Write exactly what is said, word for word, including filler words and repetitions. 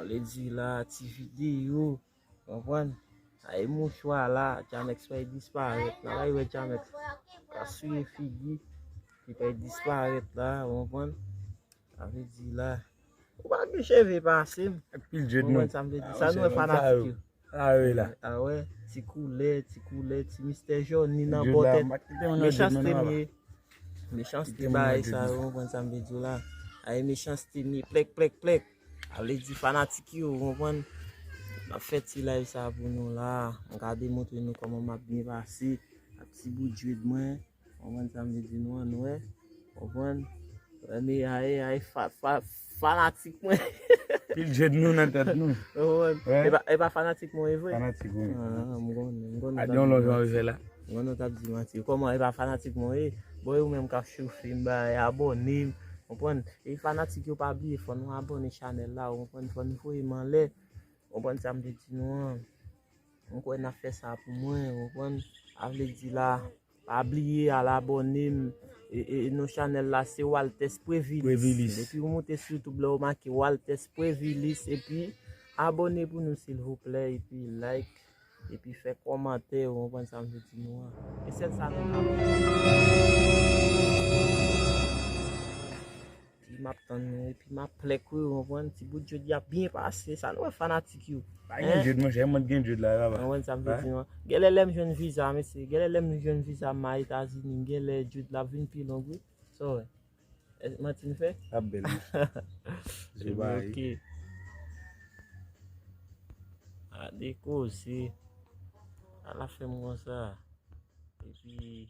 Vle di la, ti videyo, konprann? Ay mouchwa la, Jamex pa disparèt. N a bay wè Jamex ka souye figi, li pa disparèt la, konprann? Sa vle di la, ou pa gen cheve pase m. Ak pil djed nou. Konprann sa m vle di? Sa nou wè fanatik yo. A wi la. A wè, ti koulè, ti koulè, ti mistè jòni nan bò tèt. Mechanste m ye. Mechanste bagay sa yo, konprann sa m vle di w la. Ay mechanste m ye, plèk, plèk, plèk. A vle di fanatik yo, konprann? M ap fè ti live sa pou nou la. M ka demontre nou kòman m ap byen pase ak ti bout djed mwen. Konprann sa m vle di nou an, nou wè? Konprann? Wè, men ay, ay, fa, fa, fanatik mwen. Pil djed nou nan tèt nou. Konprann? E pa, e pa fanatik mwen, e vre? Fanatik, wi. Ah, m konnen, m konnen. Adyon lòt jan w fè la. M konnen w t ap di manti. Kòman e pa fanatik mwen, e? Bon, e ou menm k ap chofe m, bay, abòne m. Konprann? E fanatik yo, pa bliye, fò nou abòne chanèl la, ou konprann? Fò nou voye m anlè. Konprann sa m vle di nou an? Mwen kwè n ap fè sa pou mwen, ou konprann? A vle di la, pa bliye al abòne m. E, e, non chanèl la se Waltès Previlis. Previlis. Depi ou moute sou YouTube la, ou make Waltès Previlis. Epi abòne pou nou silvouplè. Epi like. Epi fè kòmantè, ou konprann sa m vle di nou an. E sèl sa nou ka fè. Epi m ap tann nou, epi m ap plèk wi, ou konprann? Ti bout djed y ap byen pase, sa nou wè fanatik yo. Pa gen djed, monchè, mwen gen djed la, papa. Ou konprann sa m vle di nou an? Genlè lè m jwenn viza, mesye, genlè lè m jwenn viza m al Etazini, genlè djed la vin pi long wi. Sa w wè? Manti m fè? Ap bèl wi. Epi oke. A de koze. Ala fè m konsa. Epi